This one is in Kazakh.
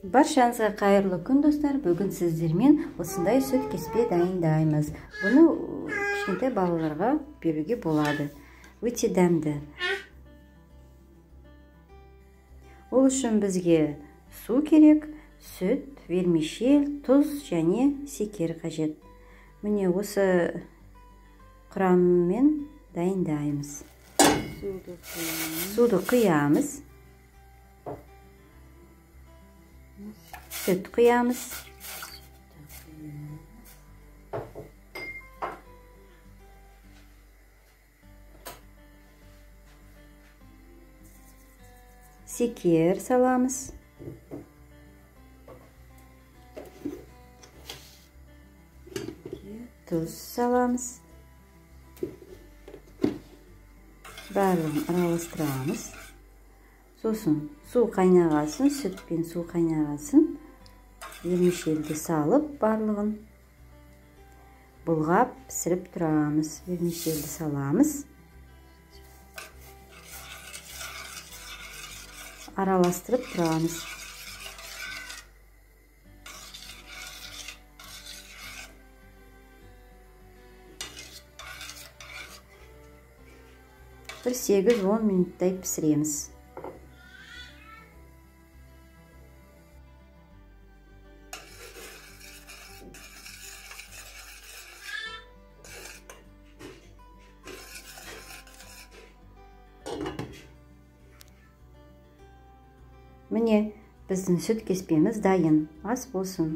Баршаңызға қайырлы күн, достар. Бүгін сіздермен осындай сүт кеспе дайындаймыз. Бұны кішкентай балаларға беруге болады. Өте дәмді. Ол үшін бізге су керек, сүт, вермишель, тұз және секер қажет. Міне осы құраммен дайындаймыз. Суды құямыз. Сүт құямыз. Секер саламыз. Тұз саламыз. Барлығын араластырамыз. Сосын су қайнағасын, сүт пен су қайнағасын, вермишельді салып, барлығын бұлғап пісіріп тұрамыз. Вермишельді саламыз. Араластырып тұрамыз. Бір 8-10 минуттай пісіреміз. Міне, біздің сүт кеспеміз дайын. Ас болсын.